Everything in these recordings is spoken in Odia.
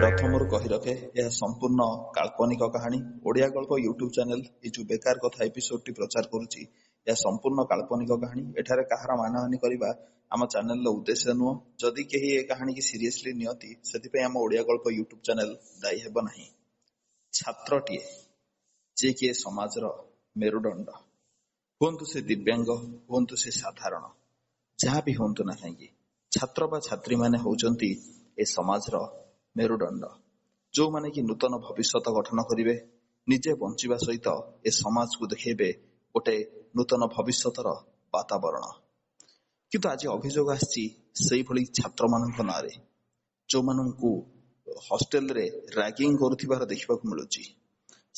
ପ୍ରଥମରୁ କହି ରଖେ, ଏହା ସମ୍ପୂର୍ଣ୍ଣ କାଳ୍ପନିକ କାହାଣୀ। ଓଡ଼ିଆ ଗଳ୍ପ ୟୁଟ୍ୟୁବ ଚ୍ୟାନେଲ ଏ ଯୋଉ ବେକାର କଥା ଏପିସୋଡଟି ପ୍ରଚାର କରୁଛି, ଏହା ସମ୍ପୂର୍ଣ୍ଣ କାଳ୍ପନିକ କାହାଣୀ। ଏଠାରେ କାହାର ମାନହାନି କରିବା ଆମ ଚ୍ୟାନେଲର ଉଦ୍ଦେଶ୍ୟ ନୁହଁ। ଯଦି କେହି ଏ କାହାଣୀକି ସିରିୟସଲି ନିଅନ୍ତି, ସେଥିପାଇଁ ଆମ ଓଡ଼ିଆ ଗଳ୍ପ ୟୁଟ୍ୟୁବ ଚ୍ୟାନେଲ ଦାୟୀ ହେବ ନାହିଁ। ଛାତ୍ରଟିଏ, ଯିଏକି ଏ ସମାଜର ମେରୁଦଣ୍ଡ, ହୁଅନ୍ତୁ ସେ ଦିବ୍ୟାଙ୍ଗ, ହୁଅନ୍ତୁ ସେ ସାଧାରଣ, ଯାହା ବି ହୁଅନ୍ତୁ ନା କାହିଁକି, ଛାତ୍ର ବା ଛାତ୍ରୀମାନେ ହଉଛନ୍ତି ଏ ସମାଜର ମେରୁଦଣ୍ଡ, ଯୋଉମାନେ କି ନୂତନ ଭବିଷ୍ୟତ ଗଠନ କରିବେ, ନିଜେ ବଞ୍ଚିବା ସହିତ ଏ ସମାଜକୁ ଦେଖେଇବେ ଗୋଟେ ନୂତନ ଭବିଷ୍ୟତର ବାତାବରଣ। କିନ୍ତୁ ଆଜି ଅଭିଯୋଗ ଆସିଛି ସେଇଭଳି ଛାତ୍ରମାନଙ୍କ ନାଁରେ, ଯୋଉମାନଙ୍କୁ ହଷ୍ଟେଲରେ ରାଗିଂ କରୁଥିବାର ଦେଖିବାକୁ ମିଳୁଛି।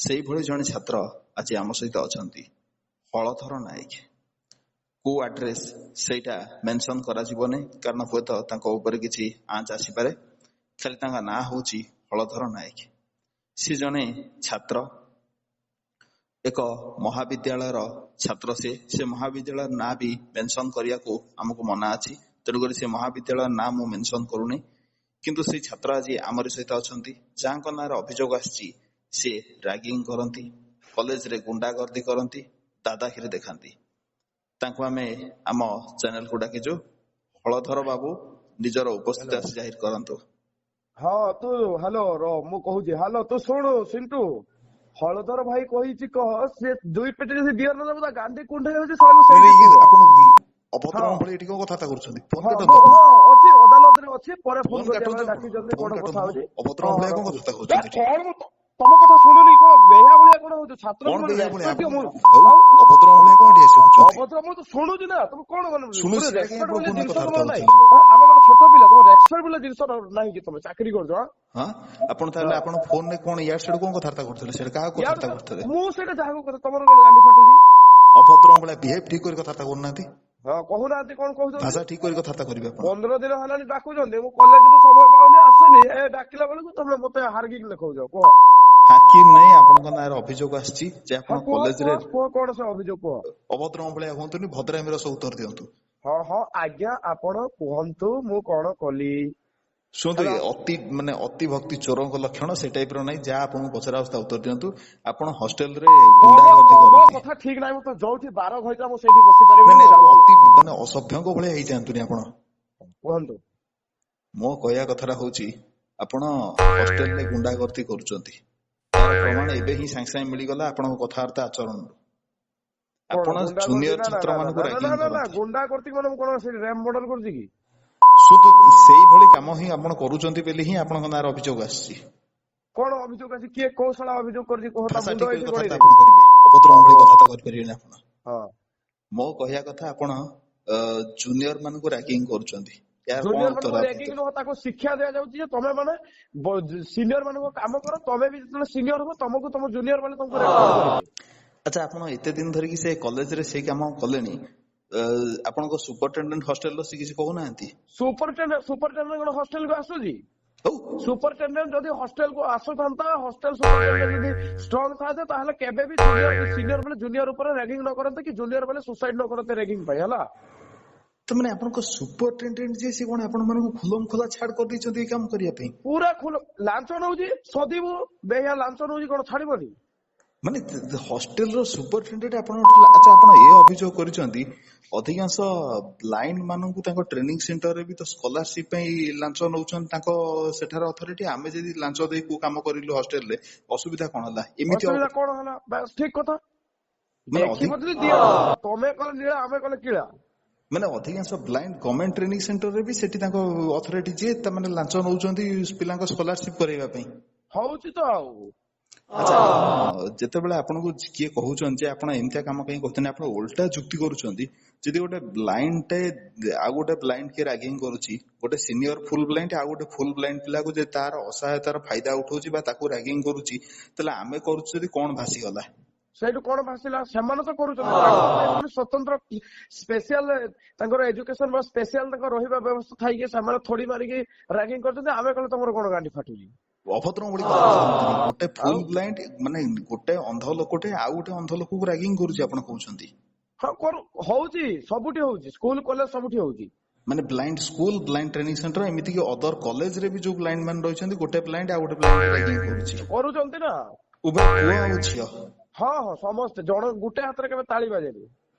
ସେଇଭଳି ଜଣେ ଛାତ୍ର ଆଜି ଆମ ସହିତ ଅଛନ୍ତି, ହଳଧର ନାୟକ। କୋଉ ଆଡ୍ରେସ ସେଇଟା ମେନସନ କରାଯିବନି, କାରଣ ହୁଏତ ତାଙ୍କ ଉପରେ କିଛି ଆଞ୍ଚ ଆସିପାରେ। ଖାଲି ତାଙ୍କ ନାଁ ହଉଛି ହଳଧର ନାୟକ। ସେ ଜଣେ ଛାତ୍ର, ଏକ ମହାବିଦ୍ୟାଳୟର ଛାତ୍ର। ସେ ମହାବିଦ୍ୟାଳୟର ନାଁ ବି ମେନସନ କରିବାକୁ ଆମକୁ ମନା ଅଛି, ତେଣୁକରି ସେ ମହାବିଦ୍ୟାଳୟର ନାଁ ମୁଁ ମେନସନ କରୁନି। କିନ୍ତୁ ସେଇ ଛାତ୍ର ଆଜି ଆମରି ସହିତ ଅଛନ୍ତି, ଯାହାଙ୍କ ନାଁରେ ଅଭିଯୋଗ ଆସିଛି ସେ ରାଗିଂ କରନ୍ତି, କଲେଜରେ ଗୁଣ୍ଡାଗର୍ଦ୍ଦି କରନ୍ତି, ଦାଦାଗିରି ଦେଖାନ୍ତି। ତାଙ୍କୁ ଆମେ ଆମ ଚ୍ୟାନେଲକୁ ଡାକିଛୁ। ହଳଧର ବାବୁ, ନିଜର ଉପସ୍ଥିତି ଆସି ଜାହିର କରନ୍ତୁ। ହଁ, ତୁ ହ୍ୟାଲୋ ର, ମୁଁ କହୁଛି। ହ୍ୟାଲୋ, ତୁ ଶୁଣୁ ସିଣ୍ଟୁ, ହଳଧର ଭାଇ କହିଛି କହ, ସେ ଦୁଇ ପେଟି ଯଦି ବିୟର ନ ଦବ ତା ଗାଣ୍ଡି କୁଣ୍ଢେଇ ହଉଛି ଶଳାକୁ ସେଇଠି ଥିବ। ଆପଣ ଅଭଦ୍ର ଭଳି ଏଠି କଣ କଥାବାର୍ତ୍ତା କରୁଛନ୍ତି? ଫୋନ କାଟନ୍ତୁ। ହଁ, ଅଛି, ଅଦାଲତରେ ଅଛି, ପରେ ଫୋନ କରି ଡାକିଛନ୍ତି। କଣ କଥା ହଉଛି? ଅଭଦ୍ର ଭଳିଆ କଣ କଥାବାର୍ତ୍ତା କରୁଛନ୍ତି? କଣ ମୁଁ ତମ କଥା ଶୁଣୁନି? କଣ ବେହା ଭଳିଆ କଣ ହଉଛ? ଛାତ୍ର କଣ ବେହା ଭଳିଆ? ଅଭଦ୍ର ଭଳିଆ କଣ ଏଠି ଆସି ହଉଛନ୍ତି? ଅଭଦ୍ର ମୁଁ ତ ଶୁଣୁଛି ନା, ତମେ କଣ ମାନେ ଜିନିଷ ତମର ନାହିଁ? ଆମେ କଣ ଛୋଟ ପିଲା? ତମ ରେସପେକ୍ଟ ବୋଲେ ଜିନିଷ ନାହିଁ କି? ତମେ ଚାକିରି କରୁଛ? ହଁ, ଆପଣ ତାହେଲେ ଆପଣ ଫୋନରେ କଣ ଇଆଡେ ସିଆଡେ କଣ କଥାବାର୍ତ୍ତା କରୁଥିଲେ? ସେଟା କାହାକୁ କଥାବାର୍ତ୍ତା କରୁଥିଲେ? ମୁଁ ସେଇଟା ଯାହାକୁ କଥା, ତମର କଣ ଗାଣ୍ଡି ଫାଟୁଛି? ଅଭଦ୍ର ଭଳିଆ ବିହେଭ ଠିକ କରି କଥାବାର୍ତ୍ତା କରୁନାହାନ୍ତି। ହଁ, କହୁନାହାନ୍ତି, କଣ କହୁଛନ୍ତି? ଭାଷା ଠିକ କରି କଥାବାର୍ତ୍ତା କରିବେ ଆପଣ। 15 ଦିନ ହେଲାଣି ଡାକୁଛନ୍ତି, ମୁଁ କଲେଜରୁ ସମୟ ପାଉନି, ଆସୁନି। ଏ ଡାକିଲା ବେଳକୁ ତମେ ମତେ ହାର୍ଗିକ ଲେଖାଉଛ, କୁହ। ହାକିମ ନାଇଁ, ଆପଣଙ୍କ ନାଁରେ ଅଭିଯୋଗ ଆସିଛି ଯେ ଆପଣ କଲେଜରେ। କୁହ, କଣ ସେ ଅଭିଯୋଗ କୁହ। ଅଭଦ୍ର ଭଳିଆ ହୁଅନ୍ତୁନି, ଭଦ୍ରାମିର ସହ ଉତ୍ତର ଦିଅନ୍ତୁ। ହଁ ହଁ ଆଜ୍ଞା, ଆପଣ କୁହନ୍ତୁ ମୁଁ କଣ କଲି। ଶୁଣନ୍ତୁ, ଅତି ମାନେ ଅତି ଭକ୍ତି ଚୋରଙ୍କ ଲକ୍ଷଣ, ସେ ଟାଇପ ର ନାହିଁ। ଯାହା ଆପଣଙ୍କୁ ପଚରା ହଉଛି ଉତ୍ତର ଦିଅନ୍ତୁ। ଆପଣ ହଷ୍ଟେଲରେ ଗୁଣ୍ଡାଗର୍ଦ୍ଦି କରନ୍ତି? କଥା ଠିକ ନାହିଁ, ମୁଁ ତ ଯୋଉଠି 12 ଘଣ୍ଟା ମୁଁ ସେଇଠି ବସି ପାରିବିନି। ଅତି ମାନେ ଅସଭ୍ୟଙ୍କ ଭଳିଆ ହେଇଯାଆନ୍ତୁନି ଆପଣ। କୁହନ୍ତୁ। ମୋ କହିବା କଥାଟା ହଉଛି, ଆପଣ ହଷ୍ଟେଲରେ ଗୁଣ୍ଡାଗର୍ଦ୍ଦି କରୁଛନ୍ତି, ତାର ପ୍ରମାଣ ଏବେ ହିଁ ସାଙ୍ଗେ ସାଙ୍ଗେ ମିଳିଗଲା ଆପଣଙ୍କ କଥାବାର୍ତ୍ତା ଆଚରଣରୁ। ଆପଣ ଜୁନିୟର ଛାତ୍ର ମାନଙ୍କୁ ରାଗିଂ କରନ୍ତି। ଗୁଣ୍ଡା କରତି ମାନେ ମୁଁ କଣ ସେଠି ର୍ୟାମ ମଡେଲ କରୁଛି କି? ଶୁଧୁ ସେଇଭଳି କାମ ହିଁ ଆପଣ କରୁଛନ୍ତି ବୋଲି ହିଁ ଆପଣଙ୍କ ନାଁରେ ଅଭିଯୋଗ ଆସିଛି। କଣ ଅଭିଯୋଗ ଆସିଛି? କିଏ କୋଉ ଶଳା ଅଭିଯୋଗ କରିଛି କୁହ। ଭାଷା ଠିକ କରି କଥାବାର୍ତ୍ତା ଆପଣ କରିବେ, ଅଭଦ୍ର ଭଳି କଥାବାର୍ତ୍ତା କରିପାରିବେନି ଆପଣ। ମୋ କହିବା କଥା, ଆପଣ ଜୁନିୟର ମାନଙ୍କୁ ରାଗିଂ କରୁଛନ୍ତି। ରାଗିଂ ନୁହଁ, ତାକୁ ଶିକ୍ଷା ଦିଆଯାଉଛି ଯେ ତମେ ମାନେ ସିନିୟର ମାନଙ୍କ କାମ କର, ତମେ ବି ଯେତେବେଳେ ସିନିୟର ହବ ତମକୁ ତମ ଜୁନିୟର ମାନେ ତମକୁ। ଆଚ୍ଛା, ଆପଣ ଏତେ ଦିନ ଧରିକି ସେ କଲେଜରେ ସେଇ କାମ କଲେଣି, ଆପଣଙ୍କ ସୁପରଟେଣ୍ଡେଣ୍ଟ ହଷ୍ଟେଲର ସେ କିଛି କହୁନାହାନ୍ତି? ସୁପରଟେଣ୍ଡେଣ୍ଟ କଣ ହଷ୍ଟେଲକୁ ଆସୁଛି? ସୁପରଟେଣ୍ଡେଣ୍ଟ ଯଦି ହଷ୍ଟେଲକୁ ଆସୁଥାନ୍ତା, ହଷ୍ଟେଲ ସୁପରଟେଣ୍ଡେଣ୍ଟ ଯଦି ଷ୍ଟ୍ରଙ୍ଗ ଥାନ୍ତେ, ତାହେଲେ କେବେ ବି ସିନିୟର ମାନେ ଜୁନିୟର ଉପରେ ରାଗିଂ ନ କରନ୍ତେ କି ଜୁନିୟର ମାନେ ସୁସାଇଡ ନ କରନ୍ତେ ରାଗିଂ ପାଇଁ। ହେଲା ତ, ମାନେ ଆପଣଙ୍କ ସୁପରଟେଣ୍ଡେଣ୍ଟ ଯିଏ, ସେ କଣ ଆପଣ ମାନଙ୍କୁ ଖୁଲମ ଖୋଲା ଛାଡ କରିଦେଇଛନ୍ତି ଏଇ କାମ କରିବା ପାଇଁ? ପୁରା ଖୁଲ ଲାଞ୍ଚ ନଉଛି, ସଦିବୁ ବେହିଆ ଲାଞ୍ଚ ନଉଛି, କଣ ଛାଡିବନି? ମାନେ ହଷ୍ଟେଲର ସୁପରଟେଣ୍ଡେଣ୍ଟ ଆପଣ। ଆଚ୍ଛା, ଆପଣ ଏ ଅଭିଯୋଗ କରିଛନ୍ତି, ଅଧିକାଂଶ ବ୍ଲାଇଣ୍ଡ ମାନଙ୍କୁ ତାଙ୍କ ଟ୍ରେନିଂ ସେଣ୍ଟରରେ ବି ତ ସ୍କଲାରସିପ ପାଇଁ ଲାଞ୍ଚ ନଉଛନ୍ତି ତାଙ୍କ ସେଠାର ଅଥରିଟି। ଆମେ ଯଦି ଲାଞ୍ଚ ଦେଇ କୋଉ କାମ କରିଲୁ ହଷ୍ଟେଲରେ, ଅସୁବିଧା କଣ ହେଲା? ଏମିତି ଅସୁବିଧା କଣ ହେଲା? ଠିକ କଥା, ତମେ କଲେ ନୀଳା, ଆମେ କଲେ କିଳା। ମାନେ ଅଧିକାଂଶ ବ୍ଲାଇଣ୍ଡ ଗଭର୍ଣ୍ଣମେଣ୍ଟ ଟ୍ରେନିଂ ସେଣ୍ଟରରେ ବି ସେଠି ତାଙ୍କ ଅଥରିଟି ଯିଏ, ତାମାନେ ଲାଞ୍ଚ ନଉଛନ୍ତି ପିଲାଙ୍କ ସ୍କଲାରସିପ କରାଇବା ପାଇଁ। ହଉଛି ତ ଆଉ। ଆଚ୍ଛା, ଯେତେବେଳେ ଆପଣଙ୍କୁ କିଏ କହୁଛନ୍ତି ଯେ ଆପଣ ଏମିତିଆ କାମ କାହିଁ କରୁଛନ୍ତି, ଆପଣ ଓଲଟା ଯୁକ୍ତି କରୁଛନ୍ତି। ଯଦି ଗୋଟେ ବ୍ଲାଇଣ୍ଡ ଟେ ଆଉ ଗୋଟେ ବ୍ଲାଇଣ୍ଡ କିଏ ରାଗିଂ କରୁଛି, ଗୋଟେ ସିନିୟର ଫୁଲ ବ୍ଲାଇଣ୍ଡ ଆଉ ଗୋଟେ ଫୁଲ ବ୍ଲାଇଣ୍ଡ ପିଲାକୁ ଯେ ତାର ଅସହାୟତାର ଫାଇଦା ଉଠଉଛି ବା ତାକୁ ରାଗିଂ କରୁଛି, ତାହେଲେ ଆମେ କରୁଛୁ ଯଦି କଣ ଭାସିଗଲା? ସେଇଠୁ କଣ ଭାସିଲା? ସେମାନେ ତ କରୁଛନ୍ତି, ସ୍ୱତନ୍ତ୍ର ସ୍ପେସିଆଲ ତାଙ୍କର ଏଜୁକେସନ ବା ସ୍ପେସିଆଲ ତାଙ୍କର ରହିବା ବ୍ୟବସ୍ଥା ଥାଇକି ସେମାନେ ଥୋଡି ମାରିକି ରାଗିଂ କରୁଛନ୍ତି। ଆମେ କଲେ ତମର କଣ ଗାଣ୍ଡି ଫାଟୁଛି? ଅଭଦ୍ର ଭଳି କଥା। ଗୋଟେ ଫୁଲ ବ୍ଲାଇଣ୍ଡ ମାନେ ଗୋଟେ ଅନ୍ଧ ଲୋକଟେ ଆଉ ଗୋଟେ ଅନ୍ଧ ଲୋକକୁ ରାଗିଂ କରୁଛି ଆପଣ କହୁଛନ୍ତି? ହଁ, ହଉଛି, ସବୁଠି ହଉଛି, ସ୍କୁଲ କଲେଜ ସବୁଠି ହଉଛି। ମାନେ blind school, blind training centre, ଏମିତି କି ଅଦର କଲେଜରେ ବି ଯୋଉ ବ୍ଲାଇଣ୍ଡ ମାନେ ରହିଛନ୍ତି, ଗୋଟେ ବ୍ଲାଇଣ୍ଡ ଆଉ ଗୋଟେ ବ୍ଲାଇଣ୍ଡ ରାଗିଂ କରୁଛି। କରୁଛନ୍ତି ନା ଉଭୟ ପୁଅ ଆଉ ଝିଅ? ହଁ ହଁ, ସମସ୍ତେ। ଜଣ ଗୋଟେ ହାତରେ କେବେ ତାଳି ବାଜେନି।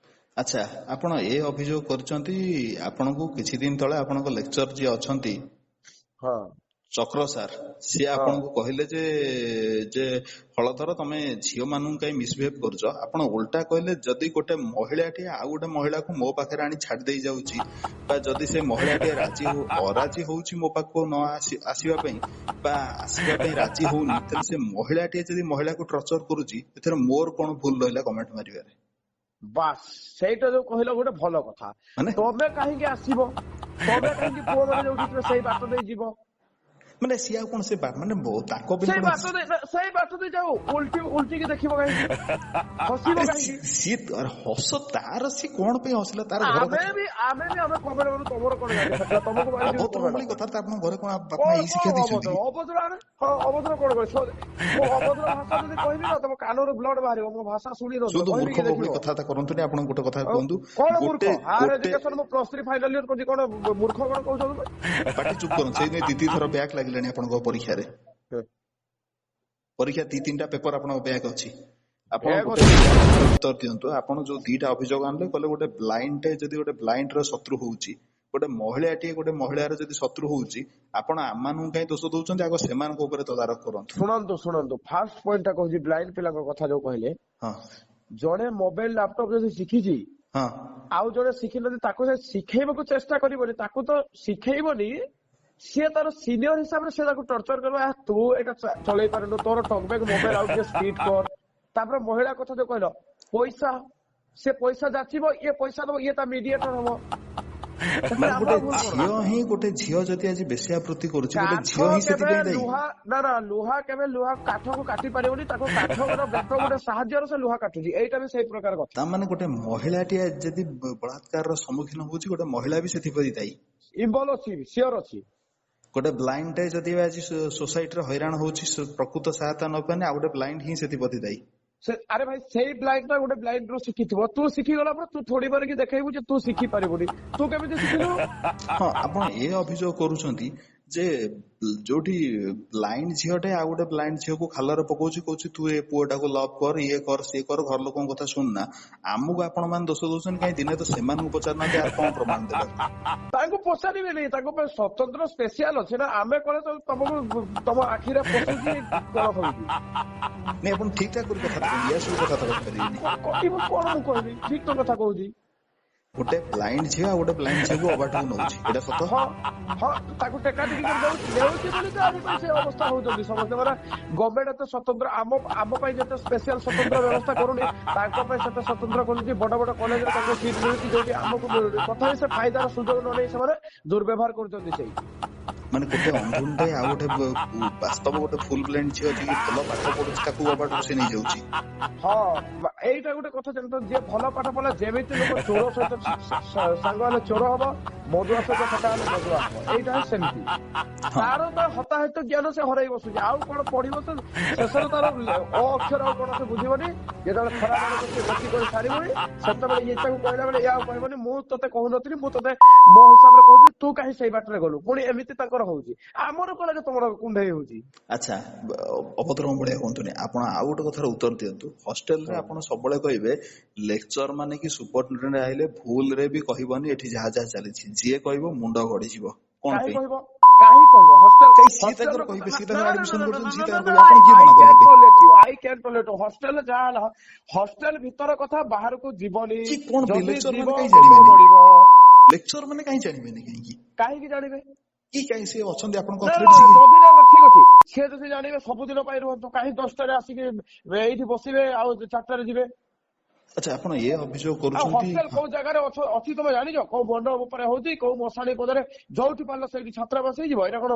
ଆଚ୍ଛା, ଆପଣ ଏ ଅଭିଯୋଗ କରିଛନ୍ତି, ଆପଣଙ୍କୁ କିଛି ଦିନ ତଳେ ଆପଣଙ୍କ ଲେକ୍ଚର ଯିଏ ଅଛନ୍ତି, ହଁ, ଚକ୍ର ସାର୍, ସିଏ ଆପଣଙ୍କୁ କହିଲେ ଯେ ଯେ ହଳଧର, ତମେ ଝିଅ ମାନଙ୍କୁ କାହିଁ ମିସବିହେଭ କରୁଛ? ଆପଣ ଓଲଟା କହିଲେ, ଯଦି ଗୋଟେ ମହିଳାଟିଏ ଆଉ ଗୋଟେ ମହିଳାକୁ ମୋ ପାଖରେ ଆଣି ଛାଡି ଦେଇ ଯାଉଛି ବା ଯଦି ସେ ମହିଳାଟିଏ ରାଜି ଅରାଜି ହଉଛି ମୋ ପାଖକୁ ନ ଆସିବା ପାଇଁ ବା ଆସିବା ପାଇଁ ରାଜି ହଉନି, ତାହେଲେ ସେ ମହିଳାଟିଏ ଯଦି ମହିଳାକୁ ଟର୍ଚର କରୁଛି, ଏଥିରେ ମୋର କଣ ଭୁଲ ରହିଲା କମେଣ୍ଟ ମାରିବାରେ? ବାସ୍, ସେଇଟା ଯୋଉ କହିଲ ଗୋଟେ ଭଲ କଥା। ମାନେ ତମେ କାହିଁକି ଆସିବ? ତମେ କାହିଁକି ପୁଅ ମାନେ ଯୋଉଠି ଥିବେ ସେଇ ବାଟ ଦେଇ ଯିବ? ମାନେ ସିଏ ଆଉ କଣ ସେ ମାନେ ତାଙ୍କ ସେଇ ବାଟ ଦେଇ, ସେଇ ବାଟ ଦେଇ ଯାଉ, ଉଲ୍ଟି ଉଲ୍ଟିକି ଦେଖିବ କାହିଁକି? ହସିବ କାହିଁକି? ସିଏ ହସ ତାର, ସିଏ କଣ ପାଇଁ ହସିଲା ତାର ଘର ଆମେ ବି ଆମେ କମେଣ୍ଟ କରୁ, ତମର କଣ ତମକୁ? ଅଭଦ୍ର ଭଳି କଥା। ଆପଣଙ୍କ ଘରେ କଣ ବାପା ଏଇ ଶିକ୍ଷା ଦେଇଛନ୍ତି? ଅଭଦ୍ର? ହଁ, ଅଭଦ୍ର କଣ କହିବ? ମୁଁ ଅଭଦ୍ର ଭାଷା ଯଦି କହିବି ନା, ତମ କାନରୁ ବ୍ଲଡ ବାହାରିବ। ମୋ ଭାଷା ଶୁଣି ଶୁଣନ୍ତୁ, ମୂର୍ଖ ଭଳି କଥାବାର୍ତ୍ତା କରନ୍ତୁନି। ଆପଣ ଗୋଟେ କଥା କୁହନ୍ତୁ। କଣ ମୂର୍ଖ? ହାୟର ଏଜୁକେସନ, ମୁଁ ପ୍ଲସ 3 ଫାଇନାଲ ଇୟର କରୁଛି, କଣ ମୂର୍ଖ କଣ କହୁଛନ୍ତି? ପାଟି ଚୁପ୍ କରନ୍ତୁ। ସେଇ ଦି ଥର ବ୍ୟାକ୍ ଲାଗିଲାଣି ଆପଣଙ୍କ ପରୀକ୍ଷାରେ, ପରୀକ୍ଷା ଦି ତିନିଟା ପେପର ଆପଣଙ୍କ ବ୍ୟାକ୍ ଅଛି। ଆପଣ ଗୋଟେ ଉତ୍ତର ଦିଅନ୍ତୁ। ଆପଣ ଯୋଉ ଦିଟା ଅଭିଯୋଗ ଆଣିଲେ, କହିଲେ ଗୋଟେ ବ୍ଲାଇଣ୍ଡ ଯଦି ଗୋଟେ ବ୍ଲାଇଣ୍ଡ ର ଶତ୍ରୁ ହଉଛି, ଗୋଟେ ମହିଳାଟିଏ ଗୋଟେ ମହିଳାର ଯଦି ଶତ୍ରୁ ହଉଛି, ଆପଣ ଆମମାନଙ୍କୁ କାହିଁ ଦୋଷ ଦଉଛନ୍ତି? ଆଗ ସେମାନଙ୍କ ଉପରେ ତଦାରଖ କରନ୍ତୁ। ଶୁଣନ୍ତୁ ଶୁଣନ୍ତୁ, ଫାର୍ଷ୍ଟ ପଏଣ୍ଟ ଟା କହୁଛି, ବ୍ଲାଇଣ୍ଡ ପିଲାଙ୍କ କଥା ଯୋଉ କହିଲେ, ଜଣେ ମୋବାଇଲ ଲାପଟପ୍ ଯଦି ଶିଖିଛି, ଆଉ ଜଣେ ଶିଖିନାହାନ୍ତି, ତାକୁ ସେ ଶିଖେଇବାକୁ ଚେଷ୍ଟା କରିବନି? ତାକୁ ତ ଶିଖେଇବନି। ସିଏ ତାର ସିନିୟର ହିସାବରେ ସେ ତାକୁ ଟର୍ଚର କରିବ, ତୁ ଏଇଟା ଚଲେଇ ପାରୁନୁ, ତୋର ଟକ୍ ବ୍ୟାକ୍ ମୋବାଇଲ ଆଉ ଟିକେ ସ୍ପିଡ କର। ତାପରେ ମହିଳା କଥା ଯୋଉ କହିଲ, ପଇସା, ସେ ପଇସା ଯାଚିବ, ଇଏ ପଇସା ଦବ, ଇଏ ତା ମିଡିଏଟର ହବ। ମାନେ ଗୋଟେ ଝିଅ ହିଁ, ଗୋଟେ ଝିଅ ଯଦି ଆଜି ବେଶ୍ୟାବୃତ୍ତି କରୁଛି, ଗୋଟେ ଝିଅ ହିଁ ସେଥିପାଇଁ ଦାୟୀ? ଲୁହା ନା ନା, ଲୁହା କେବେ ଲୁହା କାଠକୁ କାଟି ପାରିବନି। ତାକୁ କାଠ ବେତ ଗୋଟେ ସାହାଯ୍ୟରେ ସେ ଲୁହା କାଟୁଛି। ଏଇଟା ବି ସେଇ ପ୍ରକାର କଥା। ତା ମାନେ ଗୋଟେ ମହିଳାଟିଏ ଯଦି ବଳାତ୍କାରର ସମ୍ମୁଖୀନ ହଉଛି, ଗୋଟେ ମହିଳା ବି ସେଥିପାଇଁ ଦାୟୀ? ଇନଭଲ୍ଭ ଅଛି, ସିଓର ଅଛି। ଗୋଟେ ବ୍ଲାଇଣ୍ଡ ଟେ ଯଦି ଆଜି ସୋସାଇଟିରେ ହଇରାଣ ହଉଛି, ପ୍ରକୃତ ସହାୟତା ନ ପାଇନେ, ଆଉ ଗୋଟେ ବ୍ଲାଇଣ୍ଡ ହିଁ ସେଥିପ୍ରତି ଦାୟୀ? ଆରେ ଭାଇ, ସେଇ ବ୍ଲାଇଣ୍ଡ ଟା ଗୋଟେ ବ୍ଲାଇଣ୍ଡ ରୁ ଶିଖିଥିବ। ତୁ ଶିଖିଗଲା ପରେ ତୁ ଥୋଡି ମାରିକି ଦେଖେଇବୁ ଯେ ତୁ ଶିଖି ପାରିବୁନି? ତୁ କେମିତି ଶିଖିଲୁ? ହଁ, ଆପଣ ଏ ଅଭିଯୋଗ କରୁଛନ୍ତି ଯେ ଯୋଉଠି ବ୍ଲାଇଣ୍ଡ ଝିଅଟେ ଆଉ ଗୋଟେ ବ୍ଲାଇଣ୍ଡ ଝିଅକୁ ଖାଲରେ ପକଉଛି, କହୁଛି ତୁ ଏ ପୁଅଟାକୁ ଲଭ୍ କର, ଇଏ କର, ସିଏ କର, ଘର ଲୋକଙ୍କ କଥା ଶୁଣୁନା, ଆମକୁ ଆପଣ ମାନେ ଦୋଷ ଦଉଛନ୍ତି କାହିଁ? ଦିନେ ତ ସେମାନଙ୍କୁ ପଚାରୁନାହାନ୍ତି ଆଉ କଣ ପ୍ରମାଣ ଦେବେ? ତାଙ୍କୁ ପଚାରିବେନି? ତାଙ୍କ ପାଇଁ ସ୍ୱତନ୍ତ୍ର ସ୍ପେସିଆଲ ଅଛି ନା। ଆମେ କଣ ତମକୁ ତମ ଆଖିରେ ପଶୁଛି କଣ ହଉଛି? ନାଇଁ, ଆପଣ ଠିକ ଠାକ କରି କଥା କୁହନ୍ତୁ। ୟା ସବୁ କଥା କହିପାରିବେନି। କଣ ମୁଁ କହିବି? ଠିକ ତ କଥା କହୁଛି। ଗୋଟେ ବ୍ଲାଇଣ୍ଡ ଝିଅ ଆଉ ଗୋଟେ ବ୍ଲାଇଣ୍ଡ ଝିଅକୁ ଅବାଟକୁ ନଉଛି, ଏଇଟା ସତ? ହଁ ହଁ, ତାକୁ ଟେକା ଟେକି କରି ନେଉଛି ବୋଲି ତ ଆଜି ପାଇଁ ସେ ଅବସ୍ଥା ହଉଛନ୍ତି ସମସ୍ତେ। ମାନେ ଗଭର୍ଣ୍ଣମେଣ୍ଟ ଏତେ ସ୍ୱତନ୍ତ୍ର ଆମ ପାଇଁ ଯେତେ ସ୍ପେସିଆଲ ସ୍ୱତନ୍ତ୍ର ବ୍ୟବସ୍ଥା କରୁନି, ତାଙ୍କ ପାଇଁ ସେତେ ସ୍ୱତନ୍ତ୍ର କରୁଛି। ବଡ ବଡ କଲେଜରେ ତାଙ୍କୁ ସିଟ୍ ମିଳୁଛି, ଯୋଉଠି ଆମକୁ ମିଳୁନି। ତଥାପି ସେ ଫାଇଦାର ସୁଯୋଗ ନ ନେଇ ସେମାନେ ଦୁର୍ବ୍ୟବହାର କରୁଛନ୍ତି ସେଇ। ମାନେ ଗୋଟେ ଅନ୍ଧୁଣୀଟେ ଆଉ ଗୋଟେ ବାସ୍ତବ ଗୋଟେ ଫୁଲ ବ୍ଲାଇଣ୍ଡ ଝିଅ ଯିଏ ଭଲ ପାଠ ପଢୁଛି, ତାକୁ ଅବାଟକୁ ସେ ନେଇଯାଉଛି? ହଁ, ଏଇଟା ଗୋଟେ କଥା। ଯେମିତି ଯିଏ ଭଲ ପାଠ ପଢିଲା, ଯେମିତି ଲୋକ ଚୋର ସହିତ ସାଙ୍ଗ ହେଲେ ଚୋର ହବ, ମଦୁଆ ସହିତ ସଟା ହେଲେ ମଦୁଆ ହବ, ଏଇଟା ସେମିତି। ତାର ତ ହତାହତ ଜ୍ଞାନ ସେ ହରାଇ ବସୁଛି, ଆଉ କଣ ପଢିବ ସେ? ଶେଷରେ ତାର ଅ ଅକ୍ଷର ଆଉ କଣ ସେ ବୁଝିବନି। ଯେତେବେଳେ ଖରାପ ଆଡ଼କୁ ସେ ଗତି କରି ସାରିବନି, ସେତେବେଳେ ଇଏ ତାକୁ କହିଲା ବେଳେ ଇଏ ଆଉ କହିବନି, ମୁଁ ତତେ କହୁନଥିଲି, ମୁଁ ତତେ ମୋ ହିସାବରେ କହୁଥିଲି, ତୁ କାହିଁ ସେଇ ବାଟରେ ଗଲୁ? ପୁଣି ଏମିତି ତାଙ୍କର ହଉଛି। ଆମର କଣ ତମର କୁଣ୍ଢେଇ ହଉଛି? ଆଚ୍ଛା, ଅଭଦ୍ରଙ୍କ ଭଳିଆ କୁହନ୍ତୁନି। ଆପଣ ଆଉ ଗୋଟେ କଥାର ଉତ୍ତର ଦିଅନ୍ତୁ। ହଷ୍ଟେଲରେ ଆପଣ ସବୁବେଳେ କହିବେ, ଲେକ୍ଚର ମାନେ କି ସୁପରିଟେଣ୍ଡେଣ୍ଟ ଆଇଲେ ଭୁଲରେ ବି କହିବନି ଏଠି ଯାହା ଯାହା ଚାଲିଛି, ଯିଏ କହିବ ମୁଣ୍ଡ ଗଢିଯିବ। କଣ ପାଇଁ କହିବ? କାହିଁ କହିବ? ହଷ୍ଟେଲ ସିଏ ତାଙ୍କର କହିବେ, ସିଏ ତାଙ୍କର ଆଡମିସନ କରୁଛନ୍ତି, ସିଏ ତାଙ୍କର କହିବେ, ଆପଣ କିଏ ମନା କରିବେ? I can tolerate. Hostel ଯାହା ହେଲା ହଷ୍ଟେଲ ଭିତର କଥା, ବାହାରକୁ ଯିବନି। କଣ ଲେକ୍ଚର ମାନେ କାହିଁ ଜାଣିବେନି? ଲେକ୍ଚର ମାନେ କାହିଁ ଜାଣିବେନି? କାହିଁକି କାହିଁକି ଜାଣିବେ? କି କାହିଁ ସେ ଅଛନ୍ତି ଆପଣଙ୍କ? ଯଦି ନା ଠିକ ଅଛି, ସିଏ ଯଦି ଜାଣିବେ ସବୁଦିନ ପାଇଁ ରୁହନ୍ତୁ। କାହିଁ 10ଟାରେ ଆସିକି ଏଇଠି ବସିବେ ଆଉ 4ଟାରେ ଯିବେ? ଆଚ୍ଛା, ଆପଣ ଏ ଅଭିଯୋଗ କରୁଛନ୍ତି, ହଷ୍ଟେଲ କୋଉ ଜାଗାରେ ଅଛି ତମେ ଜାଣିଛ? କୋଉ ମଣ୍ଡପ ଉପରେ ହଉଛି, କୋଉ ମଶାଣି ପଦରେ, ଯୋଉଠି ପାରିଲ ସେଇଠି ଛାତ୍ରାବାସ ହେଇଯିବ। ଏଇଟା କଣ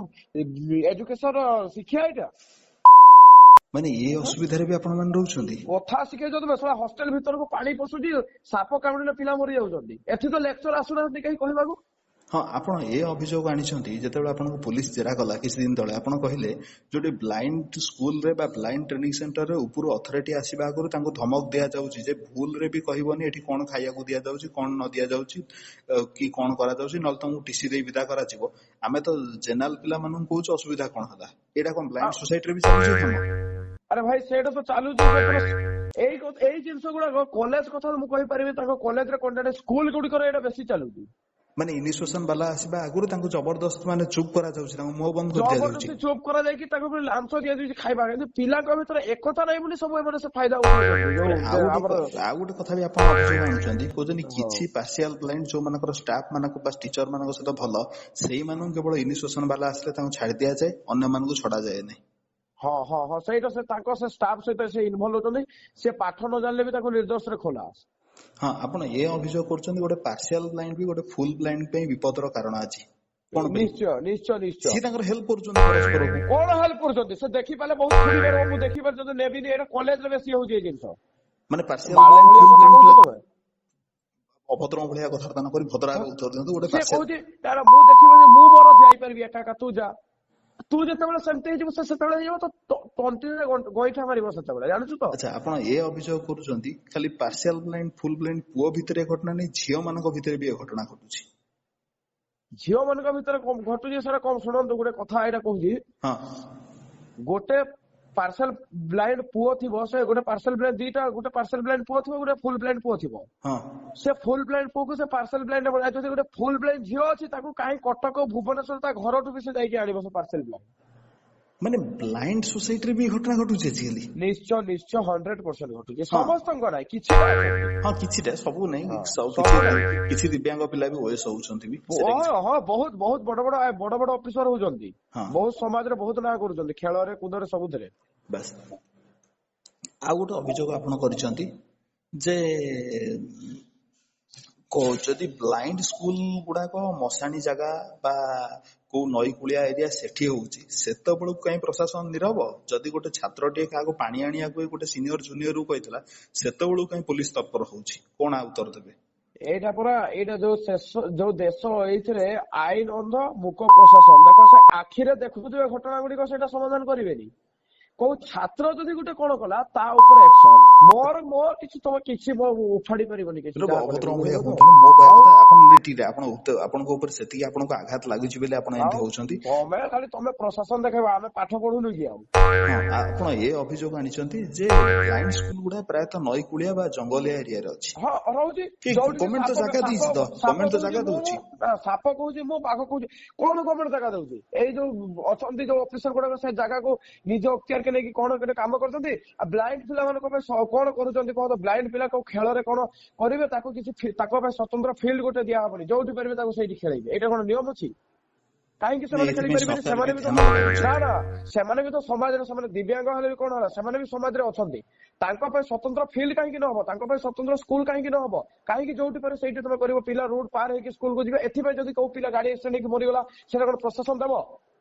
ଏଜୁକେସନ ଶିକ୍ଷା ଏଇଟା? ମାନେ ଏ ଅସୁବିଧାରେ ବି ଆପଣ ମାନେ ରହୁଛନ୍ତି? କଥା ଶିଖେଇଛ ତମେ ଶଳା। ହଷ୍ଟେଲ ଭିତରକୁ ପାଣି ପଶୁଛି, ସାପ କାମୁଡ଼ିଲେ ପିଲା ମରି ଯାଉଛନ୍ତି, ଏଠି ତ ଲେକ୍ଚର ଆସୁନାହାନ୍ତି କେହି କହିବାକୁ। ହଁ, ଆପଣ ଏ ଅଭିଯୋଗ ଆଣିଛନ୍ତି, ଯେତେବେଳେ ଆପଣଙ୍କୁ ପୋଲିସ ଜେରା କଲା କିଛି ଦିନ ତଳେ, ଆପଣ କହିଲେ ଯୋଉଠି ବ୍ଲାଇଣ୍ଡ ସ୍କୁଲରେ ବା ବ୍ଲାଇଣ୍ଡ ଟ୍ରେନିଂ ସେଣ୍ଟରରେ ଉପରୁ ଅଥରିଟି ଆସିବା ଆଗରୁ ତାଙ୍କୁ ଧମକ ଦିଆଯାଉଛି ଯେ ଭୁଲରେ ବି କହିବନି ଏଠି କଣ ଖାଇବାକୁ ଦିଆଯାଉଛି, କଣ ନ ଦିଆଯାଉଛି କି କଣ କରାଯାଉଛି, ନହେଲେ ତମକୁ ଟିସି ଦେଇ ବିଦା କରାଯିବ। ଆମେ ତ ଜେନେରାଲ ପିଲାମାନଙ୍କୁ କହୁଛୁ, ଅସୁବିଧା କଣ ହେଲା? ଏଇଟା କଣ ବ୍ଲାଇଣ୍ଡ ସୋସାଇଟିରେ ବି ଚାଲୁଛି କାମ? ଆରେ ଭାଇ, ସେଇଟା ତ ଚାଲୁଛି। ଏଇ ଜିନିଷ ଗୁଡାକ କଲେଜ କଥା ମୁଁ କହିପାରିବି, ତାଙ୍କ କଲେଜରେ କଣ୍ଟାକ୍ଟ, ସ୍କୁଲ ଗୁଡିକରେ ଏଇଟା ବେଶୀ ଚାଲୁଛି। ମାନେ ଇନିସିଏସନ ବାଲା ଆସିବା ଆଗରୁ ତାଙ୍କୁ ଜବରଦସ୍ତ ମାନେ ଚୁପ୍ କରାଯାଉଛି, ତାଙ୍କୁ ମୁହଁ ବନ୍ଦ କରି ଦିଆଯାଉଛି, ଜବରଦସ୍ତି ଚୁପ୍ କରାଯାଇକି ତାଙ୍କୁ ପୁଣି ଲାଞ୍ଚ ଦିଆଯାଉଛି ଖାଇବା। କିନ୍ତୁ ପିଲାଙ୍କ ଭିତରେ ଏକତା ନାହିଁ ବୋଲି ସବୁ ଏମାନେ ସେ ଫାଇଦା ଉଠାଉଛନ୍ତି। ଆଉ ଗୋଟେ କଥା ବି ଆପଣ ଅଭିଯୋଗ ଆଣୁଛନ୍ତି, କହୁଛନ୍ତି କିଛି ପାର୍ସିଆଲ ବ୍ଲାଇଣ୍ଡ ଯୋଉମାନଙ୍କର ଷ୍ଟାଫ ମାନଙ୍କ ବା ଟିଚର ମାନଙ୍କ ସହିତ ଭଲ, ସେଇମାନଙ୍କୁ କେବଳ ଇନିସିଏସନ ବାଲା ଆସିଲେ ତାଙ୍କୁ ଛାଡି ଦିଆଯାଏ, ଅନ୍ୟମାନଙ୍କୁ ଛଡା ଯାଏ ନାହିଁ। ହଁ ହଁ ହଁ, ସେଇଟା ସେ ତାଙ୍କ ସେ ଷ୍ଟାଫ ସହିତ ସେ ଇନଭଲ୍ଭ ହଉଛନ୍ତି, ସେ ପାଠ ନ ଜାଣିଲେ ବି ତାକୁ ନିର୍ଦ୍ଦୋଷରେ ଖୋଲା। ହଁ, ଆପଣ ଏ ଅଭିଯୋଗ କରୁଛନ୍ତି ଗୋଟେ ପାର୍ସିଆଲ ବ୍ଲାଇଣ୍ଡ ବି ଗୋଟେ ଫୁଲ ବ୍ଲାଇଣ୍ଡ ପାଇଁ ବିପଦର କାରଣ ଆଜି। କଣ ପାଇଁ? ନିଶ୍ଚୟ ନିଶ୍ଚୟ ନିଶ୍ଚୟ। ସିଏ ତାଙ୍କର ହେଲ୍ପ କରୁଛନ୍ତି ପରସ୍ପରକୁ। କଣ ହେଲ୍ପ କରୁଛନ୍ତି? ସେ ଦେଖିପାରିଲେ ବହୁତ ଖୁସି କରିବ, ମୁଁ ଦେଖିପାରୁଛି ନେବିନି। ଏଇଟା କଲେଜରେ ବେଶୀ ହଉଛି ଏଇ ଜିନିଷ। ମାନେ ପାର୍ସିଆଲ ବାଳ ବ୍ଲାଇଣ୍ଡ ଭଳିଆ ଫୁଲ କଥା ବ୍ଲାଇଣ୍ଡ କହୁଛ ପିଲା ତମେ। ଅଭଦ୍ର ଭଳିଆ କଥାବାର୍ତ୍ତା ନ କରି ଭଦ୍ର ଭାବେ ଉତ୍ତର ଦିଅନ୍ତୁ। ଗୋଟେ ସେ ପାର୍ସିଆଲ କହୁଛି ତାର ମୁଁ ଦେଖିବି ଯେ ମୁଁ ମୋର ଯାଇପାରିବି ଏକା ଏକା, ତୁ ଯା। ତୁ ଯେତେବେଳେ ସେମିତି ହେଇଯିବୁ, ସେ ସେତେବେଳେ ହେଇଯିବ ତ ତଣ୍ଟିରେ ଗଇଁଠା ମାରିବ ସେତେବେଳେ, ଜାଣିଛୁ ତ। ଆଚ୍ଛା, ଆପଣ ଏ ଅଭିଯୋଗ କରୁଛନ୍ତି ଖାଲି ପାର୍ସିଆଲ ବ୍ଲାଇଣ୍ଡ ଫୁଲ ବ୍ଲାଇଣ୍ଡ ପୁଅ ଭିତରେ ଏ ଘଟଣା ନାହିଁ, ଝିଅ ମାନଙ୍କ ଭିତରେ ବି ଏ ଘଟଣା ଘଟୁଛି। ଝିଅ ମାନଙ୍କ ଭିତରେ ଘଟୁଛି ସେଟା କଣ? ଶୁଣନ୍ତୁ, ଗୋଟେ କଥା ଏଇଟା କହୁଛି। ଗୋଟେ ପାର୍ସଲ ବ୍ଲାଇଣ୍ଡ ପୁଅ ଥିବ, ସେ ଗୋଟେ ପାର୍ସଲ ବ୍ଲାଇଣ୍ଡ ଦିଟା, ଗୋଟେ ପାର୍ସଲ ବ୍ଲାଇଣ୍ଡ ପୁଅ ଥିବ, ଗୋଟେ ଫୁଲ ବ୍ଲାଇଣ୍ଡ ପୁଅ ଥିବ। ସେ ଫୁଲ ବ୍ଲାଇଣ୍ଡ ପୁଅକୁ ସେ ପାର୍ସଲ ବ୍ଲାଇଣ୍ଡ, ଯଦି ଗୋଟେ ଫୁଲ ବ୍ଲାଇଣ୍ଡ ଝିଅ ଅଛି, ତାକୁ କାହିଁ କଟକ ଭୁବନେଶ୍ୱର ତା ଘରଠୁ ବି ସେ ଯାଇକି ଆଣିବ ସେ ପାର୍ସଲ ବ୍ଲାଇଣ୍ଡ। ମାନେ ବ୍ଲାଇଣ୍ଡ ସୋସାଇଟିରେ ବି ଘଟଣା ଘଟୁଛି ଆଜିକାଲି? ନିଶ୍ଚୟ ନିଶ୍ଚୟ, 100% ଘଟୁଛି। ସମସ୍ତଙ୍କ ନାଇଁ, କିଛିଟା ଅଛନ୍ତି। ହଁ, କିଛିଟା, ସବୁ ନାଇଁ। ସବୁ କିଛି ନାଇଁ। କିଛି ଦିବ୍ୟାଙ୍ଗ ପିଲା ବି ଓଏସ୍ ହଉଛନ୍ତି ବି। ହଁ ହଁ, ବହୁତ ବହୁତ ବଡ ବଡ ବଡ ବଡ ଅଫିସର ହଉଛନ୍ତି, ବହୁତ ସମାଜରେ ବହୁତ ନାଁ କରୁଛନ୍ତି, ଖେଳରେ କୁଦରେ ସବୁଥିରେ। ବାସ୍, ଆଉ ଗୋଟେ ଅଭିଯୋଗ ଆପଣ କରିଛନ୍ତି ଯେ ଯଦି ବ୍ଲାଇଣ୍ଡ ସ୍କୁଲ ଗୁଡାକ ମଶାଣି ଜାଗା ବା କୋଉ ନଈ କୂଳିଆ ଏରିଆ ସେଠି ହଉଛି, ସେତେବେଳକୁ କାହିଁ ପ୍ରଶାସନ ନିରବ? ଯଦି ଗୋଟେ ଛାତ୍ରଟିଏ କାହାକୁ ପାଣି ଆଣିବାକୁ ଗୋଟେ ସିନିୟର ଜୁନିୟରକୁ କହିଥିଲା, ସେତେବେଳକୁ କାହିଁ ପୋଲିସ ତତ୍ପର ହଉଛି? କଣ ଆଉ ଉତ୍ତର ଦେବେ? ଏଇଟା ପୁରା ଏଇଟା ଯୋଉ ଶେଷ ଯୋଉ ଦେଶ, ଏଇଥିରେ ଆଇନ ଅନ୍ଧ ମୁକ ପ୍ରଶାସନ। ଦେଖ, ସେ ଆଖିରେ ଦେଖୁଥିବେ ଘଟଣା ଗୁଡିକ, ସେଇଟା ସମାଧାନ କରିବେନି। କୋଉ ଛାତ୍ର ଯଦି ଗୋଟେ କଣ କଲା, ତା ଉପରେ ଆକ୍ସନ। ମୋର ମୋ କିଛି ତମେ କିଛି ଉଫାଡି ପାରିବନି କିଛି, ଯାହା କଲେ ଅଭଦ୍ର ବି, ଭଳିଆ ବୁଝିଲ ତ? ହୁଅନ୍ତୁନି। ମୋ କହିବା ଆଉ କଥା, ଆପଣ ଠିକ, ଆପଣ ଆପଣଙ୍କ ଉପରେ ସେତିକି ଆପଣଙ୍କୁ ଆଘାତ ଲାଗୁଛି ବୋଲି ଆପଣ ଏମିତି ହଉଛନ୍ତି। ତମେ ଖାଲି ତମେ ପ୍ରଶାସନ ଦେଖେଇବ, ଆମେ ପାଠ ପଢୁନୁ କି ଆଉ? ହଁ, ଆପଣ ଏ ଅଭିଯୋଗ ଆଣିଛନ୍ତି ଯେ ବ୍ଲାଇଣ୍ଡ ସ୍କୁଲ ଗୁଡା ପ୍ରାୟତଃ ନଈ କୂଳିଆ ବା ଜଙ୍ଗଲିଆ ଏରିଆରେ ଅଛି। ହଁ, ରହୁଛି। କି ଯୋଉଠି ଗଭର୍ଣ୍ଣମେଣ୍ଟ ତ ସାପ ଜାଗା ସାପ ଦେଇଛି ତ, ସାପ ଗଭର୍ଣ୍ଣମେଣ୍ଟ ତ କହୁଛି ଜାଗା ମୁଁ, ଦଉଛି। ସାପ କହୁଛି ମୁଁ, ବାଘ କହୁଛି କଣ? ଗଭର୍ଣ୍ଣମେଣ୍ଟ ଜାଗା ଦଉଛି। ଏଇ ଯୋଉ ଅଛନ୍ତି ଯୋଉ ଅଫିସର ଗୁଡାକ, ସେ ଜାଗାକୁ ନିଜ ଅକ୍ତିଆର ନେଇକି କଣ ଗୋଟେ କାମ କରୁଛନ୍ତି। ଆଉ ବ୍ଲାଇଣ୍ଡ ପିଲାମାନଙ୍କ ପାଇଁ କଣ କରୁଛନ୍ତି କହ ତ? ବ୍ଲାଇଣ୍ଡ ପିଲା କୋଉ ଖେଳରେ କଣ କରିବେ, ତାକୁ କିଛି ତାଙ୍କ ପାଇଁ ସ୍ୱତନ୍ତ୍ର ଫିଲ୍ଡ ଗୋଟେ ଦିଆହବନି, ଯୋଉଠି ପାରିବେ ତାକୁ ସେଇଠି ଖେଳେଇବେ। ଏଇଟା କଣ ନିୟମ ଅଛି? କାହିଁକି ନାଇଁ, ସେମାନେ ଖେଳି ଏଥିପାଇଁ ପାରିବେନି? ସରକାର ସେମାନେ ବି ବି ତ ଧ୍ୟାନ ଦେବା ଉଚିତ। ନା ନା, ସେମାନେ ବି ତ ସମାଜରେ, ସେମାନେ ଦିବ୍ୟାଙ୍ଗ ହେଲେ ବି କଣ ହେଲା, ସେମାନେ ବି ସମାଜରେ ଅଛନ୍ତି। ତାଙ୍କ ପାଇଁ ସ୍ୱତନ୍ତ୍ର ଫିଲ୍ଡ କାହିଁକି ନ ହବ? ତାଙ୍କ ପାଇଁ ସ୍ୱତନ୍ତ୍ର ସ୍କୁଲ କାହିଁକି ନ ହବ? କାହିଁକି ଯୋଉଠି ପାରେ ସେଇଠି ତମେ କରିବ? ପିଲା ରୋଡ ପାର ହେଇକି ସ୍କୁଲକୁ ଯିବେ, ଏଥିପାଇଁ ଯଦି କୋଉ ପିଲା ଗାଡି ଆକ୍ସିଡେଣ୍ଟ ହେଇକି ମରିଗଲା, ସେଟା କଣ ପ୍ରଶାସନ ଦେବ?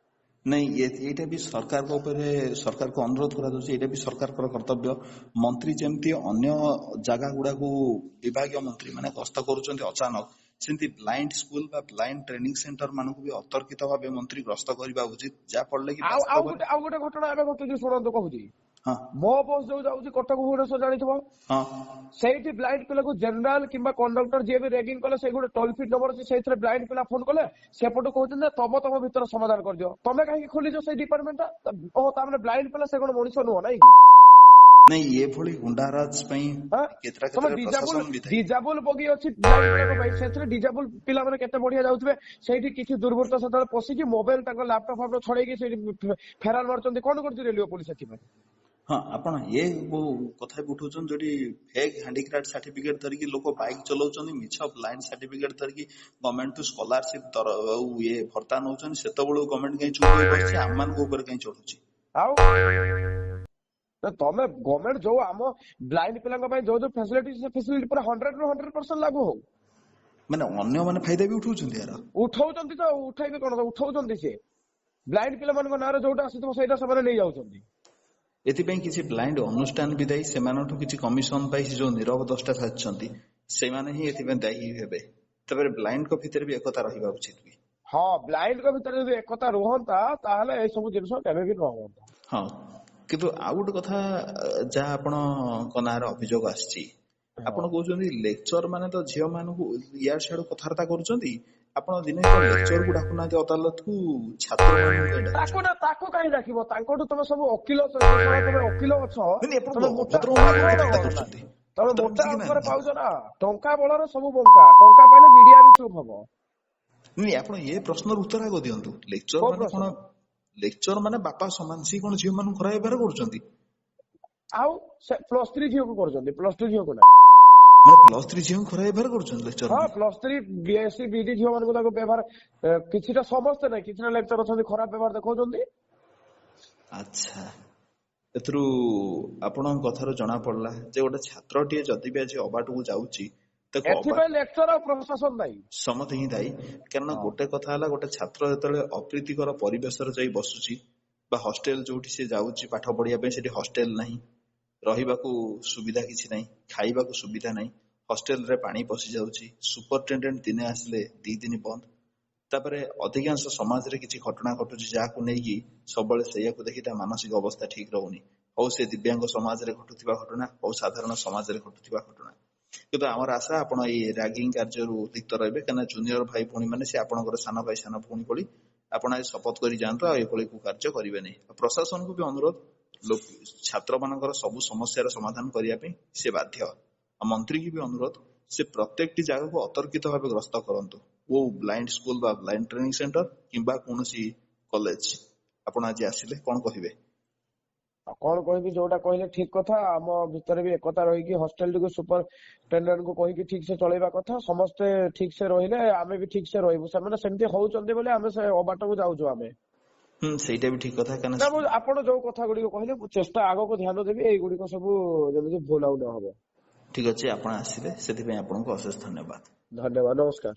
ନାଇଁ, ଏଇଟା ବି ସରକାରଙ୍କ ଉପରେ, ସରକାରକୁ ଅନୁରୋଧ କରାଯାଉଛି, ଏଇଟା ବି ସରକାରଙ୍କର କର୍ତ୍ତବ୍ୟ। ମନ୍ତ୍ରୀ ଯେମିତି ଅନ୍ୟ ଜାଗା ଗୁଡାକୁ ବିଭାଗୀୟ ମନ୍ତ୍ରୀ ମାନେ ଗସ୍ତ କରୁଛନ୍ତି ଅଚାନକ, ସେମିତି ବ୍ଲାଇଣ୍ଡ ସ୍କୁଲ ବା ବ୍ଲାଇଣ୍ଡ ଟ୍ରେନିଂ ସେଣ୍ଟର ମାନଙ୍କୁ ବି ଅତର୍କିତ ଭାବେ ମନ୍ତ୍ରୀ ଗସ୍ତ କରିବା ଉଚିତ, ଯାହା ଫଳରେ କି ଆଉ ଆଉ ବାସ୍ତବରେ ଗୋଟେ ଆଉ ଗୋଟେ ଘଟଣା ଏବେ ଘଟୁଛି, ଶୁଣନ୍ତୁ କହୁଛି। ମୋ ବସ୍ ଯୋଉ ଯାଉଛି କଟକ ଭୁବନେଶ୍ୱର ଜାଣିଥିବ, ସେଇଠି ବ୍ଲାଇଣ୍ଡ ପିଲାକୁ ଜେନେରାଲ କିମ୍ବା କଣ୍ଡକ୍ଟର ଯିଏ ବି ରେଗିଂ କଲେ, ସେଇ ଗୋଟେ ଟୋଲ ଫ୍ରି ନମ୍ବର ଅଛି, ସେଇଥିରେ ବ୍ଲାଇଣ୍ଡ ପିଲା ଫୋନ କଲେ ସେପଟୁ କହୁଛନ୍ତି ନା ତମ ତମ ଭିତରେ ସମାଧାନ କରିଦିଅ। ତମେ କାହିଁକି ଖୋଲିଛ ସେଇ ଡିପାର୍ଟମେଣ୍ଟ ଟା? ଓହୋ, ତା ମାନେ ବ୍ଲାଇଣ୍ଡ ପିଲା ସେ କଣ ମଣିଷ ନୁହଁ ନାଇଁ କି? ନାଇଁ, ଏଭଳି ଗୁଣ୍ଡାରାଜ ପାଇଁ କେତେଟା ତମ କ୍ଷେତ୍ରରେ ଡିଜାବୁଲ ପ୍ରଶାସନ ବି ଦାୟୀ। ଡିଜାବୁଲ ବଗି ଅଛି ବ୍ଲାଇଣ୍ଡ ପିଲାଙ୍କ ପାଇଁ, ସେଥିରେ ଡିଜାବୁଲ ପିଲାମାନେ କେତେ ବଢିଆ ଯାଉଥିବେ। ସେଇଠି କିଛି ଦୁର୍ବୃତ୍ତ ସେତେବେଳେ ପଶିକି ମୋବାଇଲ ତାଙ୍କ ଲାପଟପ ଫାପଟପ ଛଡେଇକି ସେଇଠି ଫେରାର ମାରୁଛନ୍ତି। କଣ କରୁଛି ରେଲୱେ ପୋଲିସ ଏଥିପାଇଁ? ହଁ, ଆପଣ ଏ କଥା ବି ଉଠଉଛନ୍ତି, ଯୋଉଠି ଫେକ୍ ହ୍ୟାଣ୍ଡିକ୍ରାଫ୍ଟ ସାର୍ଟିଫିକେଟ ଧରିକି ଲୋକ ବାଇକ୍ ଚଲାଉଛନ୍ତି, ମିଛ ବ୍ଲାଇଣ୍ଡ ସାର୍ଟିଫିକେଟ ଧରିକି ଗଭର୍ଣ୍ଣମେଣ୍ଟ ଠୁ ସ୍କଲାରସିପ ଆଉ ଇଏ ଭତ୍ତା ନଉଛନ୍ତି, ସେତେବେଳକୁ ଗଭର୍ଣ୍ଣମେଣ୍ଟ କାହିଁ ଚୁପ୍ ହୋଇ ବସିଛି, ଆମମାନଙ୍କ ଉପରେ କାହିଁ ଚଢୁଛି? ଆଉ ତ ତମେ ଗଭର୍ଣ୍ଣମେଣ୍ଟ ଯୋଉ ଆମ ବ୍ଲାଇଣ୍ଡ ପିଲାଙ୍କ ପାଇଁ ଯୋଉ ଯୋଉ ଫେସିଲିଟି, ସେ ଫେସିଲିଟି ପୁରା 100 ରୁ 100% ଲାଗୁ ହଉ। ମାନେ ଅନ୍ୟମାନେ ଫାଇଦା ବି ଉଠଉଛନ୍ତି ଏହାର। ଉଠଉଛନ୍ତି ତ, ଉଠେଇବେ କଣ, ଉଠଉଛନ୍ତି। ସିଏ ବ୍ଲାଇଣ୍ଡ ପିଲାମାନଙ୍କ ନାଁରେ ଯୋଉଟା ଆସିଥିବ ସେଇଟା ସେମାନେ ନେଇଯାଉଛନ୍ତି। ଏଥିପାଇଁ କିଛି ବ୍ଲାଇଣ୍ଡ ଅନୁଷ୍ଠାନ ବି ଦାୟୀ। ସେମାନଙ୍କଠୁ କିଛି କମିଶନ ପାଇ ସେ ଯୋଉ ନିରବ ଦଶଟା ସାଜିଛନ୍ତି, ସେମାନେ ହିଁ ଏଥିପାଇଁ ଦାୟୀ ହେବେ। ତାପରେ ବ୍ଲାଇଣ୍ଡଙ୍କ ଭିତରେ ବି ଏକତା ରହିବା ଉଚିତ ବି। ହଁ, ବ୍ଲାଇଣ୍ଡଙ୍କ ଭିତରେ ଯଦି ଏକତା ରୁହନ୍ତା ତାହେଲେ ଏଇ ସବୁ ଜିନିଷ କେବେ ବି ନ ହୁଅନ୍ତା। ହଁ, କିନ୍ତୁ ଆଉ ଗୋଟେ କଥା ଯାହା ଆପଣଙ୍କ ନାଁରେ ଅଭିଯୋଗ ଆସିଛି, ଆପଣ କହୁଛନ୍ତି ଲେକ୍ଚର ମାନେ ତ ଝିଅ ମାନଙ୍କୁ ଇଆଡୁ ସିଆଡୁ କଥାବାର୍ତ୍ତା କରୁଛନ୍ତି, ଆପଣ ଦିନେ ଲେକ୍ଚରକୁ ଡାକୁନାହାନ୍ତି ଅଦାଲତକୁ, ଛାତ୍ର ତାକୁ ନା ତାକୁ କାହିଁ ଡାକିବ? ତାଙ୍କଠୁ ତମେ ସବୁ ଓକିଲ, ତମେ ଓକିଲ ଅଛ, ତମେ ମୋଟା ଅଙ୍କରେ ପାଉଛ ନା, ଟଙ୍କା ବଳରେ ସବୁ ବଙ୍କା, ଟଙ୍କା ପାଇଲେ ମିଡିଆ ବି ଚୁପ୍ ହବ। ନାଇଁ, ଆପଣ ଏ ପ୍ରଶ୍ନର ଉତ୍ତର ଆଗ ଦିଅନ୍ତୁ। ଲେକ୍ଚର ମାନେ କଣ? ଲେକ୍ଚର ମାନେ ବାପା ସମାନ, ସିଏ କଣ ଝିଅ ମାନଙ୍କୁ ଖରାପ ବ୍ୟବହାର କରୁଛନ୍ତି? ଆଉ ସେ +3 ଝିଅକୁ କରୁଛନ୍ତି, +2 ଝିଅକୁ ନା। ମାନେ +3 ଝିଅଙ୍କୁ ଖରାପ ବ୍ୟବହାର କରୁଛନ୍ତି ଲେକ୍ଚର? ହଁ, +3 ବିଏସସି ବିଡି ଝିଅ ମାନଙ୍କୁ ତାକୁ ବ୍ୟବହାର କିଛିଟା, ସମସ୍ତେ ନାଇଁ, କିଛିଟା ଲେକ୍ଚର ଅଛନ୍ତି ଖରାପ ବ୍ୟବହାର ଦେଖାଉଛନ୍ତି। ଆଚ୍ଛା, ଏଥିରୁ ଆପଣଙ୍କ କଥାରୁ ଜଣା ପଡିଲା ଯେ ଗୋଟେ ଛାତ୍ରଟିଏ ଯଦି ବି ଆଜି ଅବାଟକୁ ଯାଉଛି, ଏଥିପାଇଁ ଲେକ୍ଚର ଆଉ ପ୍ରଶାସନ ଦାୟୀ, ସମସ୍ତେ ହିଁ ଦାୟୀ। କାରଣ ଗୋଟେ କଥା ହେଲା, ଗୋଟେ ଛାତ୍ର ଯେତେବେଳେ ଅପ୍ରୀତିକର ପରିବେଶରେ ଯାଇ ବସୁଛି ବା ହଷ୍ଟେଲ ଯୋଉଠି ସେ ଯାଉଛି ପାଠ ପଢିବା ପାଇଁ, ସେଠି ହଷ୍ଟେଲ ନାହିଁ, ରହିବାକୁ ସୁବିଧା କିଛି ନାହିଁ, ଖାଇବାକୁ ସୁବିଧା ନାହିଁ, ହଷ୍ଟେଲରେ ପାଣି ପଶି ଯାଉଛି, ସୁପରଟେଣ୍ଡେଣ୍ଟ ଦିନେ ଆସିଲେ 2 ଦିନ ବନ୍ଦ। ତାପରେ ଅଧିକାଂଶ ସମାଜରେ କିଛି ଘଟଣା ଘଟୁଛି ଯାହାକୁ ନେଇକି ସବୁବେଳେ ସେଇଆକୁ ଦେଖି ତା ମାନସିକ ଅବସ୍ଥା ଠିକ ରହୁନି, ହଉ ସେ ଦିବ୍ୟାଙ୍ଗ ସମାଜରେ ଘଟୁଥିବା ଘଟଣା, ହଉ ସାଧାରଣ ସମାଜରେ ଘଟୁଥିବା ଘଟଣା। କିନ୍ତୁ ଆମର ଆଶା ଆପଣ ଏଇ ରାଗିଂ କାର୍ଯ୍ୟରୁ ଲିପ୍ତ ରହିବେ, କାହିଁକିନା ଜୁନିୟର ଭାଇ ଭଉଣୀ ମାନେ ସେ ଆପଣଙ୍କର ସାନ ଭାଇ ସାନ ଭଉଣୀ ଭଳି, ଆପଣ ଆଜି ଶପଥ କରି ଯାଆନ୍ତୁ ଆଉ ଏଭଳି କାର୍ଯ୍ୟ କରିବେନି। ପ୍ରଶାସନକୁ ବି ଅନୁରୋଧ, ଛାତ୍ର ମାନଙ୍କର ସବୁ ସମସ୍ୟାର ସମାଧାନ କରିବା ପାଇଁ ସେ ବାଧ୍ୟ। ଆଉ ମନ୍ତ୍ରୀଙ୍କୁ ବି ଅନୁରୋଧ, ସେ ପ୍ରତ୍ୟେକଟି ଜାଗାକୁ ଅତର୍କିତ ଭାବେ ଗ୍ରସ୍ତ କରନ୍ତୁ, କୋଉ ବ୍ଲାଇଣ୍ଡ ସ୍କୁଲ ବା ବ୍ଲାଇଣ୍ଡ ଟ୍ରେନିଂ ସେଣ୍ଟର କିମ୍ବା କୌଣସି କଲେଜ। ଆପଣ ଆଜି ଆସିଲେ କଣ କହିବେ? କଣ କହିବି, ଯୋଉଟା କହିଲେ ଠିକ କଥା। ଆମ ଭିତରେ ବି ଏକତା ରହିକି ହଷ୍ଟେଲଟିକୁ ସୁପରଟେଣ୍ଡେଣ୍ଟଙ୍କୁ କହିକି ଠିକ ସେ ଚଳେଇବା କଥା। ସମସ୍ତେ ଠିକ ସେ ରହିଲେ ଆମେ ବି ଠିକ ସେ ରହିବୁ। ସେମାନେ ସେମିତି ହଉଛନ୍ତି ବୋଲି ଆମେ ସେ ଅବାଟକୁ ଯାଉଛୁ ଆମେ। ସେଇଟା ବି ଠିକ କଥା। କାରଣ ଆପଣ ଯୋଉ କଥା ଗୁଡିକ କହିଲେ ମୁଁ ଚେଷ୍ଟା ଆଗକୁ ଧ୍ୟାନ ଦେବି, ଏଇଗୁଡିକ ସବୁ ଯେମିତି ଭୁଲ ଆଉ ନ ହବ। ଠିକ ଅଛି, ଆପଣ ଆସିଲେ ସେଥିପାଇଁ ଆପଣଙ୍କୁ ଅଶେଷ ଧନ୍ୟବାଦ। ଧନ୍ୟବାଦ, ନମସ୍କାର।